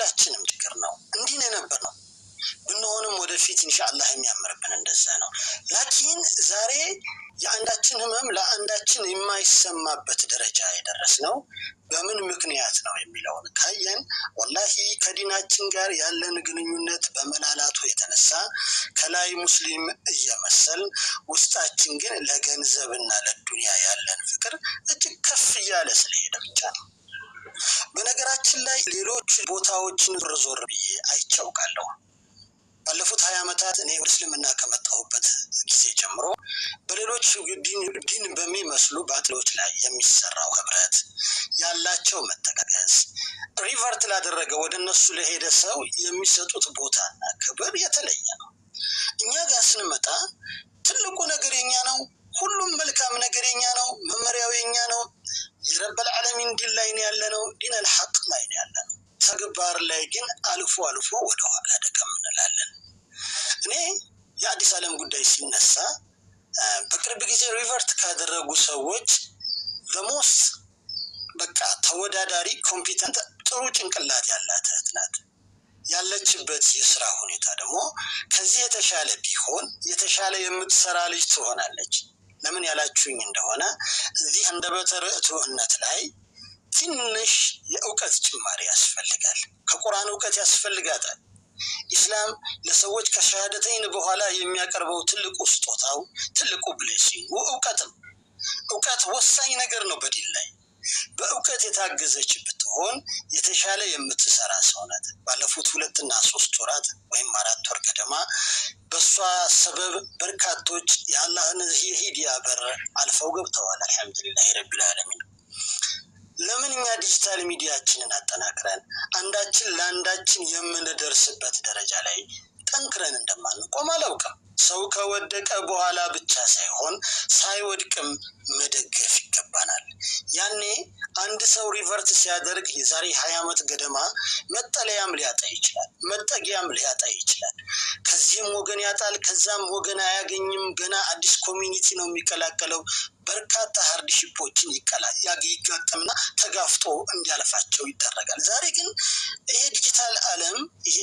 የሁላችንም ችግር ነው። እንዲህ ነው የነበር ነው ብንሆንም ወደፊት ኢንሻአላህ የሚያምርብን እንደዛ ነው። ላኪን ዛሬ የአንዳችን ህመም ለአንዳችን የማይሰማበት ደረጃ የደረስነው በምን ምክንያት ነው የሚለውን ካየን፣ ወላሂ ከዲናችን ጋር ያለን ግንኙነት በመላላቱ የተነሳ ከላይ ሙስሊም እየመሰልን ውስጣችን ግን ለገንዘብና ለዱንያ ያለን ፍቅር እጅግ ከፍ እያለ ስለሄደ ብቻ ነው። በነገራችን ላይ ሌሎች ቦታዎችን ዞር ዞር ብዬ አይቻውቃለሁ። ባለፉት 20 ዓመታት እኔ ወደ እስልምና ከመጣሁበት ጊዜ ጀምሮ በሌሎች ዲን በሚመስሉ ባጥሎች ላይ የሚሰራው ህብረት ያላቸው መተጋገዝ፣ revert ላደረገ ወደ እነሱ ለሄደ ሰው የሚሰጡት ቦታና ክብር የተለየ ነው። እኛ ጋር ስንመጣ ትልቁ ነገር የኛ ነው። ሁሉም መልካም ነገር የኛ ነው። መመሪያው የኛ ነው። የረበል ዓለሚን ዲን ላይ ነው ያለነው። ዲን አልሐቅ ላይ ነው ያለነው። ተግባር ላይ ግን አልፎ አልፎ ወደኋላ ደከም እንላለን። እኔ የአዲስ ዓለም ጉዳይ ሲነሳ በቅርብ ጊዜ revert ካደረጉ ሰዎች the most በቃ ተወዳዳሪ፣ competent፣ ጥሩ ጭንቅላት ያላት እህት ናት። ያለችበት የስራ ሁኔታ ደግሞ ከዚህ የተሻለ ቢሆን የተሻለ የምትሰራ ልጅ ትሆናለች። ለምን ያላችሁኝ እንደሆነ እዚህ አንደበተ ርቱዕነት ላይ ትንሽ የእውቀት ጭማሪ ያስፈልጋል። ከቁርአን እውቀት ያስፈልጋታል። ኢስላም ለሰዎች ከሸሃደተይን በኋላ የሚያቀርበው ትልቁ ስጦታው፣ ትልቁ blessing ኡ እውቀት ነው። እውቀት ወሳኝ ነገር ነው በዲን ላይ። በእውቀት የታገዘች ብትሆን የተሻለ የምትሰራ ሰው ናት። ባለፉት 2ና 3 ወራት ወይም 4 ወር ገደማ በእሷ ሰበብ በርካቶች የአላህን የሂዳያ በር አልፈው ገብተዋል። አልሐምዱሊላህ ረቢል ዓለሚን። ለምን እኛ ዲጂታል ሚዲያችንን አጠናክረን አንዳችን ለአንዳችን የምንደርስበት ደረጃ ላይ ጠንክረን እንደማንቆም አላውቅም። ሰው ከወደቀ በኋላ ብቻ ሳይሆን ሳይወድቅም መደገፍ ይገባናል። ያኔ አንድ ሰው revert ሲያደርግ የዛሬ 20 ዓመት ገደማ መጠለያም ሊያጣ ይችላል፣ መጠጊያም ሊያጣ ይችላል። ከዚህም ወገን ያጣል፣ ከዛም ወገን አያገኝም። ገና አዲስ community ነው የሚቀላቀለው። በርካታ hardship ኦችን ይጋጠምና ተጋፍጦ እንዲያልፋቸው ይደረጋል። ዛሬ ግን ይሄ ዲጂታል ዓለም፣ ይሄ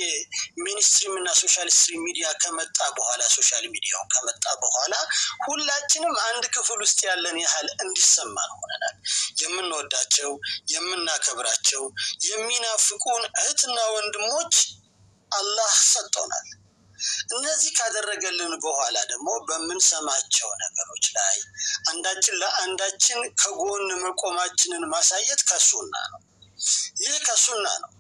mainstream እና social stream media ከመጣ በኋላ፣ social media ው ከመጣ በኋላ ሁላችንም አንድ ክፍል ውስጥ ያለን ያህል እንዲሰማን ሆነናል። የምንወዳቸው፣ የምናከብራቸው፣ የሚናፍቁን እህትና ወንድሞች አላህ ሰጥቶናል። እነዚህ ካደረገልን በኋላ ደግሞ በምንሰማቸው ነገሮች ላይ አንዳችን ለአንዳችን ከጎን መቆማችንን ማሳየት ከሱና ነው። ይህ ከሱና ነው።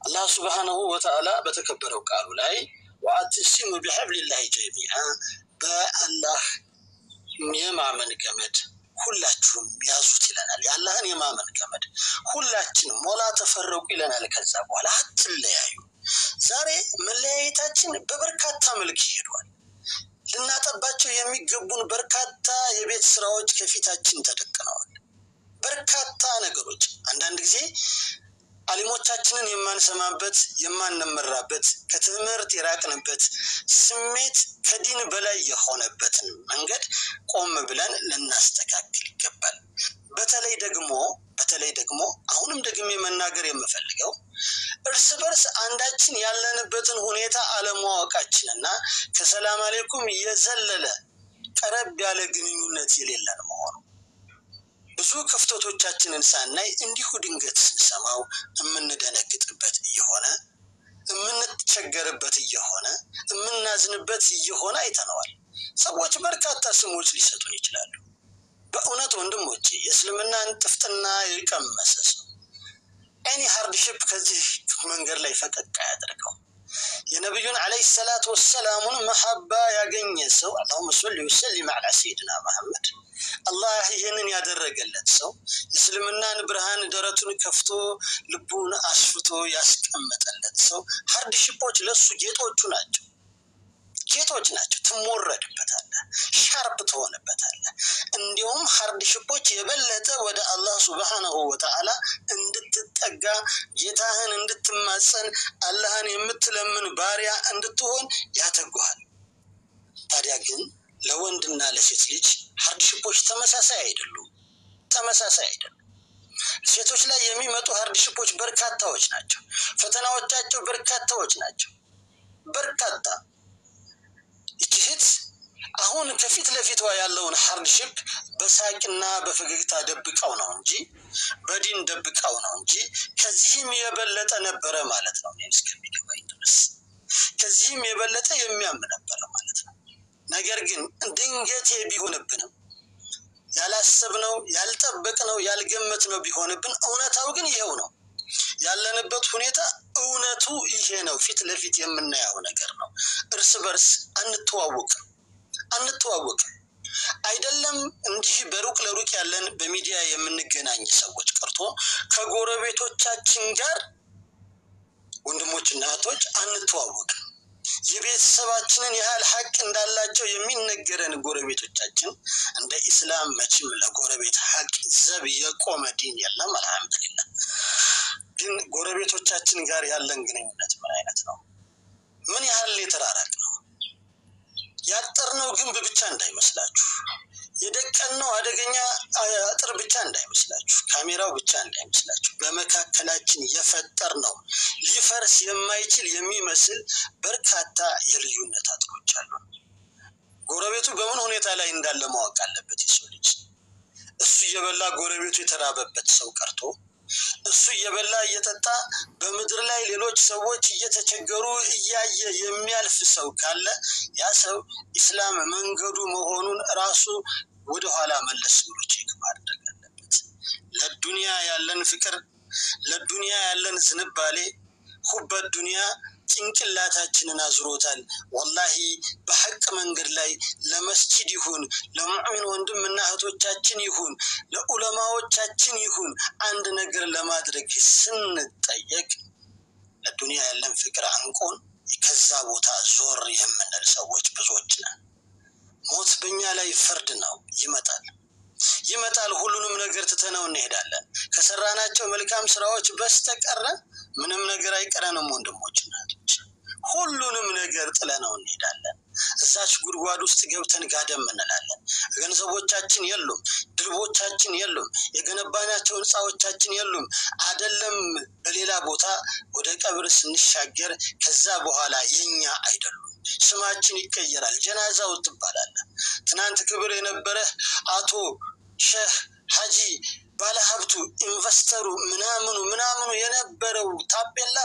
አላህ ሱብሓነሁ ወተዓላ በተከበረው ቃሉ ላይ ወአዕተሲሙ ቢሐብሊላሂ ጀሚዓ፣ በአላህ የማመን ገመድ ሁላችሁም ያዙት ይለናል። የአላህን የማመን ገመድ ሁላችንም፣ ወላ ተፈረቁ ይለናል። ከዛ በኋላ አትለያዩ። ዛሬ መለያየታችን በበርካታ መልክ ይሄዷል። ልናጠባቸው የሚገቡን በርካታ የቤት ስራዎች ከፊታችን ተደቅነዋል። በርካታ ነገሮች፣ አንዳንድ ጊዜ አሊሞቻችንን የማንሰማበት፣ የማንመራበት፣ ከትምህርት የራቅንበት፣ ስሜት ከዲን በላይ የሆነበትን መንገድ ቆም ብለን ልናስተካክል ይገባል። በተለይ ደግሞ አሁንም ደግሜ መናገር የምፈልገው እርስ በርስ አንዳችን ያለንበትን ሁኔታ አለማወቃችንና ከሰላም አሌይኩም የዘለለ ቀረብ ያለ ግንኙነት የሌለን መሆኑ፣ ብዙ ክፍተቶቻችንን ሳናይ እንዲሁ ድንገት ስንሰማው የምንደነግጥበት እየሆነ፣ የምንቸገርበት እየሆነ፣ የምናዝንበት እየሆነ አይተነዋል። ሰዎች በርካታ ስሞች ሊሰጡን ይችላሉ። በእውነት ወንድሞቼ፣ የእስልምናን ጥፍጥና የቀመሰ ሰው any hardship ከዚህ መንገድ ላይ ፈቀቅ አያደርገው። የነቢዩን ዓለይሂ ሰላት ወሰላሙን መሐባ ያገኘ ሰው፣ አላሁመ ሶሊ ወሰሊም ዐላ ሰይድና መሐመድ፣ አላህ ይህንን ያደረገለት ሰው፣ የእስልምናን ብርሃን ደረቱን ከፍቶ ልቡን አስፍቶ ያስቀመጠለት ሰው hardship ኦች ለሱ ጌጦቹ ናቸው። ጌጦች ናቸው። ትሞረድበታለህ፣ sharp ትሆንበታለህ። እንዲሁም hardship ኦች የበለጠ ወደ አላህ ሱብሓነሁ ወተዓላ እንድትጠጋ፣ ጌታህን እንድትማፀን፣ አላህን የምትለምን ባሪያ እንድትሆን ያተጉሃል። ታዲያ ግን ለወንድና ለሴት ልጅ hardship ኦች ተመሳሳይ አይደሉም። ተመሳሳይ አይደሉም። ሴቶች ላይ የሚመጡ hardship ኦች በርካታዎች ናቸው። ፈተናዎቻቸው በርካታዎች ናቸው። በርካታ። ይቺ ሴት አሁን ከፊት ለፊቷ ያለውን hardship በሳቅና በፈገግታ ደብቀው ነው እንጂ፣ በዲን ደብቀው ነው እንጂ ከዚህም የበለጠ ነበረ ማለት ነው። እኔም እስከሚገባኝ ድረስ ከዚህም የበለጠ የሚያም ነበረ ማለት ነው። ነገር ግን ድንገቴ ቢሆንብንም፣ ያላሰብነው፣ ያልጠበቅነው፣ ያልገመትነው ቢሆንብን እውነታው ግን ይኸው ነው። ያለንበት ሁኔታ እውነቱ ይሄ ነው። ፊት ለፊት የምናየው ነገር ነው። እርስ በርስ አንተዋወቅም አንተዋወቅም። አይደለም እንዲህ በሩቅ ለሩቅ ያለን በሚዲያ የምንገናኝ ሰዎች ቀርቶ ከጎረቤቶቻችን ጋር ወንድሞችና እህቶች አንተዋወቅም። የቤተሰባችንን ያህል ሀቅ እንዳላቸው የሚነገረን ጎረቤቶቻችን፣ እንደ ኢስላም መቼም ለጎረቤት ሀቅ ዘብ የቆመ ዲን የለም። አልሐምዱሊላህ። ግን ጎረቤቶቻችን ጋር ያለን ግንኙነት ምን አይነት ነው? ምን ያህል የተራራቅ ነው? ያጠርነው ግንብ ብቻ እንዳይመስላችሁ፣ የደቀነው አደገኛ አጥር ብቻ እንዳይመስላችሁ፣ ካሜራው ብቻ እንዳይመስላችሁ፣ በመካከላችን የፈጠርነው ሊፈርስ የማይችል የሚመስል በርካታ የልዩነት አጥሮች አሉ። ጎረቤቱ በምን ሁኔታ ላይ እንዳለ ማወቅ አለበት የሰው ልጅ። እሱ እየበላ ጎረቤቱ የተራበበት ሰው ቀርቶ፣ እሱ እየበላ እየጠጣ በምድር ላይ ሌሎች ሰዎች እየተቸገሩ እያየ የሚያልፍ ሰው ካለ ያ ሰው ኢስላም መንገዱ መሆኑን ራሱ ወደኋላ መለስ ብሎ check ማድረግ አለበት። ለዱንያ ያለን ፍቅር፣ ለዱንያ ያለን ዝንባሌ፣ حب الدنيا ጭንቅላታችንን አዙሮታል። ወላሂ በሐቅ መንገድ ላይ ለመስጂድ ይሁን፣ ለሙዕሚን ወንድምና እህቶቻችን ይሁን፣ ለዑለማዎቻችን ይሁን አንድ ነገር ለማድረግ ስንጠየቅ ለዱንያ ያለን ፍቅር አንቆን ከዛ ቦታ ዞር የምንል ሰዎች ብዙዎች ነን። ሞት በእኛ ላይ ፍርድ ነው። ይመጣል ይመጣል። ሁሉንም ነገር ትተነው እንሄዳለን። ከሰራናቸው መልካም ስራዎች በስተቀረ ምንም ነገር አይቀረንም። ወንድሞች እናቶች፣ ሁሉንም ነገር ጥለነው እንሄዳለን። እዛች ጉድጓድ ውስጥ ገብተን ጋደም እንላለን። ገንዘቦቻችን የሉም፣ ድልቦቻችን የሉም፣ የገነባናቸው ህንፃዎቻችን የሉም። አደለም በሌላ ቦታ ወደ ቀብር ስንሻገር ከዛ በኋላ የኛ አይደሉም። ስማችን ይቀየራል። ጀናዛው ትባላለህ። ትናንት ክብር የነበረህ አቶ፣ ሼህ፣ ሀጂ፣ ባለሀብቱ፣ investor ኡ፣ ምናምኑ ምናምኑ የነበረው ታፔላ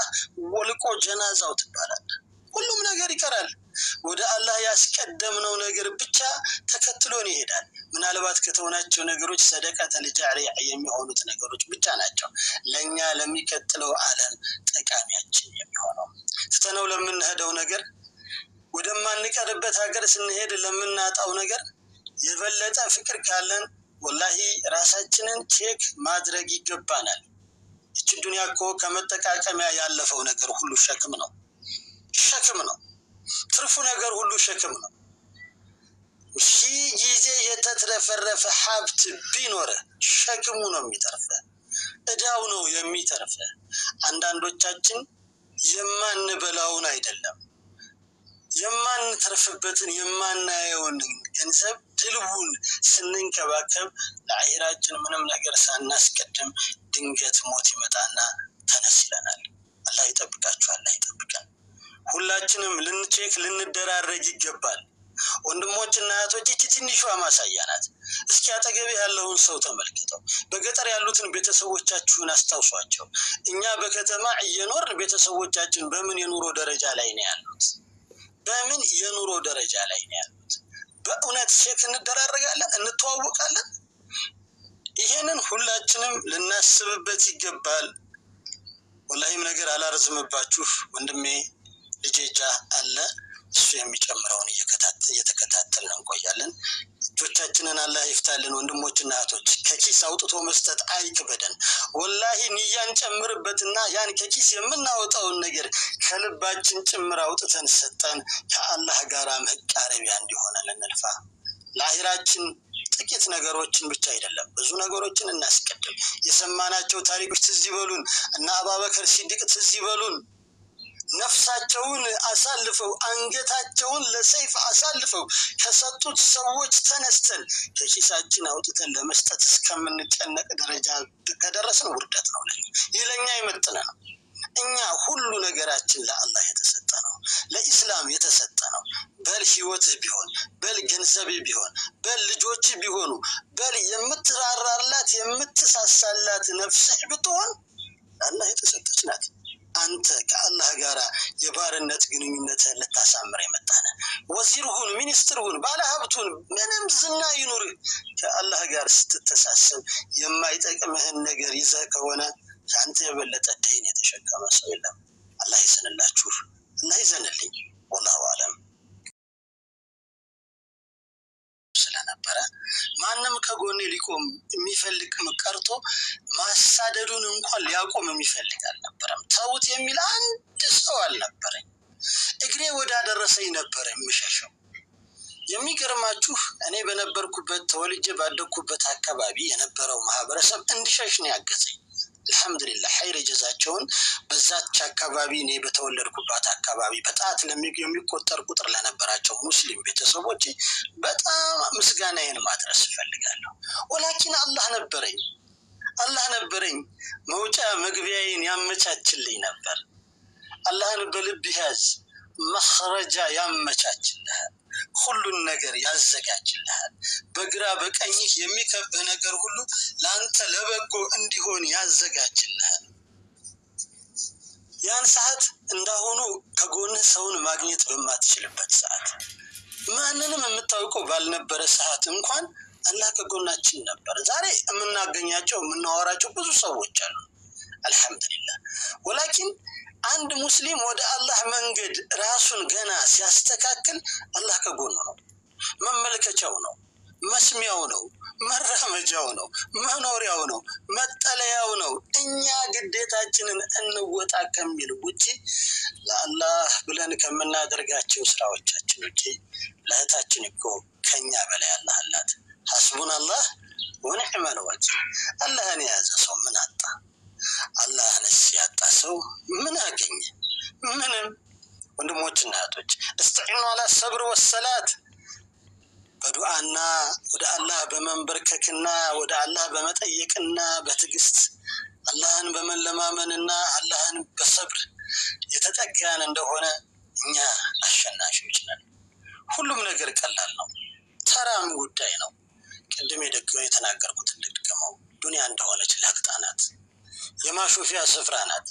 ወልቆ ጀናዛው ትባላለህ። ሁሉም ነገር ይቀራል። ወደ አላህ ያስቀደምነው ነገር ብቻ ተከትሎን ይሄዳል። ምናልባት ከተሆናቸው ነገሮች ሰደቀተ ልጃሪያ የሚሆኑት ነገሮች ብቻ ናቸው ለእኛ ለሚቀጥለው ዓለም ጠቃሚያችን የሚሆነው። ትተነው ለምንሄደው ነገር፣ ወደማንቀርበት ሀገር ስንሄድ ለምናጣው ነገር የበለጠ ፍቅር ካለን ወላሂ ራሳችንን check ማድረግ ይገባናል። ይችን ዱንያ እኮ ከመጠቃቀሚያ ያለፈው ነገር ሁሉ ሸክም ነው፣ ሸክም ነው። ትርፉ ነገር ሁሉ ሸክም ነው። ሺህ ጊዜ የተትረፈረፈ ሀብት ቢኖረ ሸክሙ ነው የሚተርፈ፣ እዳው ነው የሚተርፈ። አንዳንዶቻችን የማንበላውን አይደለም፣ የማንተርፍበትን የማናየውን ገንዘብ ድልቡን ስንንከባከብ ለአኺራችን ምንም ነገር ሳናስቀድም ድንገት ሞት ይመጣና ተነስ ይለናል። አላህ ይጠብቃችሁ፣ አላህ ይጠብቀን። ሁላችንም ልን check ልንደራረግ ይገባል። ወንድሞችና እህቶች፣ ይቺ ትንሿ ማሳያ ናት። እስኪ አጠገቤ ያለውን ሰው ተመልክተው፣ በገጠር ያሉትን ቤተሰቦቻችሁን አስታውሷቸው። እኛ በከተማ እየኖርን ቤተሰቦቻችን በምን የኑሮ ደረጃ ላይ ነው ያሉት? በምን የኑሮ ደረጃ ላይ ነው ያሉት? በእውነት check እንደራረጋለን፣ እንተዋወቃለን። ይሄንን ሁላችንም ልናስብበት ይገባል። ወላሂም ነገር አላርዝምባችሁ። ወንድሜ ልጄ ጃ አለ፣ እሱ የሚጨምረውን እየተከታተልን እንቆያለን። እጆቻችንን አላህ ይፍታልን። ወንድሞችና እህቶች፣ ከኪስ አውጥቶ መስጠት አይክበደን። ወላሂ ንያን ጨምርበትና ያን ከኪስ የምናወጣውን ነገር ከልባችን ጭምር አውጥተን ሰጠን ከአላህ ጋር መቃረቢያ እንዲሆነን እንልፋ። ለአኺራችን ጥቂት ነገሮችን ብቻ አይደለም፣ ብዙ ነገሮችን እናስቀድም። የሰማናቸው ታሪኮች ትዝ ይበሉን። እነ አባበከር ሲዲቅ ትዝ ይበሉን። ነፍሳቸውን አሳልፈው አንገታቸውን ለሰይፍ አሳልፈው ከሰጡት ሰዎች ተነስተን ከኪሳችን አውጥተን ለመስጠት እስከምንጨነቅ ደረጃ ከደረስን ውርደት ነው። ለኛ ይህ ለእኛ የመጥነ ነው። እኛ ሁሉ ነገራችን ለአላህ የተሰጠ ነው፣ ለኢስላም የተሰጠ ነው። በል ህይወትህ ቢሆን፣ በል ገንዘብህ ቢሆን፣ በል ልጆችህ ቢሆኑ፣ በል የምትራራላት የምትሳሳላት ነፍስህ ብትሆን ለአላህ የተሰጠች ናት። አንተ ከአላህ ጋር የባርነት ግንኙነትህን ልታሳምር የመጣህ ነህ። ወዚር ሁን፣ ሚኒስትር ሁን፣ ባለሀብት ሁን፣ ምንም ዝና ይኑርህ፣ ከአላህ ጋር ስትተሳሰብ የማይጠቅምህን ነገር ይዘህ ከሆነ ከአንተ የበለጠ ደይን የተሸከመ ሰው የለም። አላህ ይዘንላችሁ፣ አላህ ይዘንልኝ። ወላሁ አለም። ስለነበረ ማንም ከጎኔ ሊቆም የሚፈልግ ቀርቶ ማሳደዱን እንኳን ሊያቆም የሚፈልግ አልነበረም። ተውት የሚል አንድ ሰው አልነበረኝ። እግሬ ወዳደረሰኝ ነበር የምሸሸው። የሚገርማችሁ እኔ በነበርኩበት ተወልጄ ባደግኩበት አካባቢ የነበረው ማህበረሰብ እንድሸሽ ነው ያገዘኝ። አልሐምዱሊላህ ኸይር ጀዛቸውን በዛች አካባቢ እኔ በተወለድኩባት አካባቢ በጣት የሚቆጠር ቁጥር ለነበራቸው ሙስሊም ቤተሰቦች በጣም ምስጋናዬን ማድረስ እፈልጋለሁ። ወላኪን አላህ ነበረኝ፣ አላህ ነበረኝ፣ መውጫ መግቢያዬን ያመቻችልኝ ነበር። አላህን በልብ ያዝ፣ መኽረጃ ያመቻችልሃል፣ ሁሉን ነገር ያዘጋጅልሃል። በግራ በቀኝህ የሚከብህ ነገር ሁሉ ለአንተ ለበጎ እንዲሆን ያዘጋጅልሃል። ያን ሰዓት እንዳሁኑ ከጎንህ ሰውን ማግኘት በማትችልበት ሰዓት፣ ማንንም የምታውቀው ባልነበረ ሰዓት እንኳን አላህ ከጎናችን ነበር። ዛሬ የምናገኛቸው የምናወራቸው ብዙ ሰዎች አሉ። አልሐምዱሊላህ። ወላኪን አንድ ሙስሊም ወደ አላህ መንገድ ራሱን ገና ሲያስተካክል አላህ ከጎኑ ነው፣ መመልከቻው ነው፣ መስሚያው ነው፣ መራመጃው ነው፣ መኖሪያው ነው፣ መጠለያው ነው። እኛ ግዴታችንን እንወጣ ከሚል ውጪ ለአላህ ብለን ከምናደርጋቸው ስራዎቻችን ውጪ ለእህታችን እኮ ከኛ በላይ አላህ አላት። ሐስቡን አላህ ወኒዕመል ወኪል። አላህን የያዘ ሰው ምን አጣ? አላህንስ ያጣ ሰው ምን አገኘ? ምንም። ወንድሞችና እህቶች እስተዒኑ አላ ሰብር ወሰላት፣ በዱዓና ወደ አላህ በመንበርከክና ወደ አላህ በመጠየቅና በትዕግስት አላህን በመለማመንና አላህን በሰብር የተጠጋን እንደሆነ እኛ አሸናፊዎች ነን። ሁሉም ነገር ቀላል ነው፣ ተራም ጉዳይ ነው። ቅድም የተናገርኩትን ልድገመው። ዱንያ እንደሆነች ለቅጣ ናት፣ የማሾፊያ ስፍራ ናት።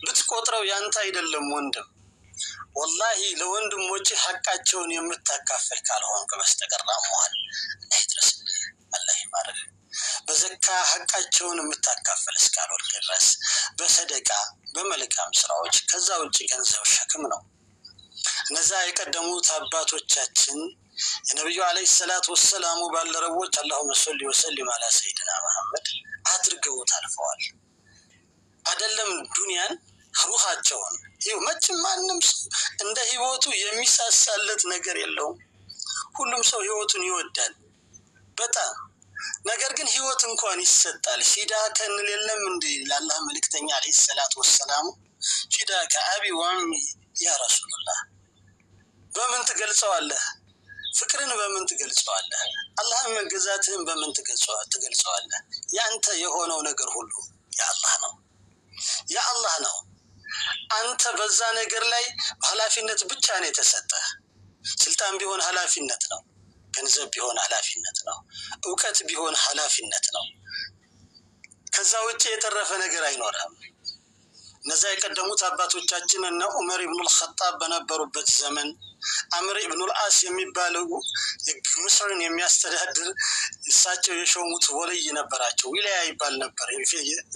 ብትቆጥረው ያንተ አይደለም ወንድም። ወላሂ ለወንድሞች ሐቃቸውን የምታካፍል ካልሆንክ በስተቀር አሞሃል። አላህ ይድረስልህ፣ አላህ ይማርህ። በዘካ ሐቃቸውን የምታካፍል እስካልሆንክ ድረስ በሰደቃ በመልካም ስራዎች፣ ከዛ ውጭ ገንዘብ ሸክም ነው። እነዛ የቀደሙት አባቶቻችን የነቢዩ ዓለይሂ ሰላት ወሰላሙ ባልደረቦች አላሁመ ሶሊ ወሰሊም አላ ሰይድና መሐመድ አድርገውት አልፈዋል። አይደለም ዱንያን ሩሃቸውን ይኸው መቼም ማንም ሰው እንደ ህይወቱ የሚሳሳለት ነገር የለውም። ሁሉም ሰው ህይወቱን ይወዳል በጣም። ነገር ግን ህይወት እንኳን ይሰጣል። ፊዳ ከንል የለም እንዲ ለአላህ መልእክተኛ ዓለይሂ ሰላት ወሰላሙ ፊዳ ከአቢ ወአሚ ያ ረሱሉላህ። በምን ትገልጸዋለህ? ፍቅርን በምን ትገልጸዋለህ? አላህን መገዛትህን በምን ትገልጸዋለህ? ያንተ የሆነው ነገር ሁሉ የአላህ ነው፣ የአላህ ነው። አንተ በዛ ነገር ላይ ኃላፊነት ብቻ ነው የተሰጠህ። ስልጣን ቢሆን ኃላፊነት ነው። ገንዘብ ቢሆን ኃላፊነት ነው። እውቀት ቢሆን ኃላፊነት ነው። ከዛ ውጭ የተረፈ ነገር አይኖርም። እነዛ የቀደሙት አባቶቻችን እነ ዑመር ኢብኑል ኸጣብ በነበሩበት ዘመን አምር ኢብኑል አስ የሚባለው ምስርን የሚያስተዳድር እሳቸው የሾሙት ወልይ ነበራቸው። ዊላያ ይባል ነበር፣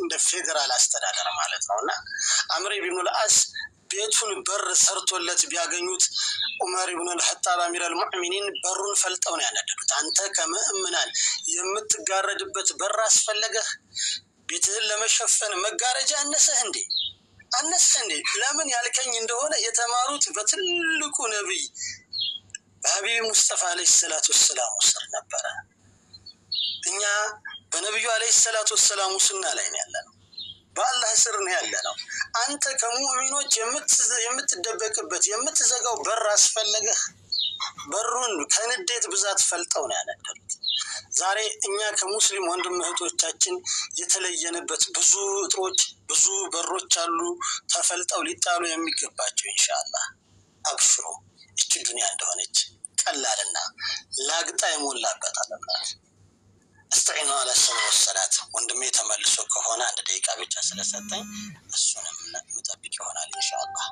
እንደ ፌዴራል አስተዳደር ማለት ነው። እና አምር ኢብኑል አስ ቤቱን በር ሰርቶለት ቢያገኙት ዑመር ኢብኑል ኸጣብ አሚረል ሙእሚኒን በሩን ፈልጠው ነው ያነደዱት። አንተ ከምእምናን የምትጋረድበት በር አስፈለገህ? ቤትህን ለመሸፈን መጋረጃ አነሰህ እንዴ? አነሰህ እንዴ? ለምን ያልከኝ እንደሆነ የተማሩት በትልቁ ነቢይ በሀቢብ ሙስጠፋ ዓለይሂ ሰላቱ ወሰላሙ ስር ነበረ። እኛ በነቢዩ ዓለይሂ ሰላቱ ወሰላሙ ሱና ላይ ነው ያለነው። በአላህ ስር ነው ያለ ነው። አንተ ከሙእሚኖች የምትደበቅበት የምትዘጋው በር አስፈለገህ? በሩን ከንዴት ብዛት ፈልጠው ነው ያነደዱት። ዛሬ እኛ ከሙስሊም ወንድም እህቶቻችን የተለየንበት ብዙ እጥሮች፣ ብዙ በሮች አሉ ተፈልጠው ሊጣሉ የሚገባቸው። ኢንሻአላህ አብሽሮ፣ እቺ ዱንያ እንደሆነች ቀላልና ላግጣ የሞላበት ዓለም ናት። አስተዒኑ አላ ሰብር ወሰላት። ወንድሜ ተመልሶ ከሆነ 1 ደቂቃ ብቻ ስለሰጠኝ እሱንም ምጠብቅ ይሆናል ኢንሻአላህ።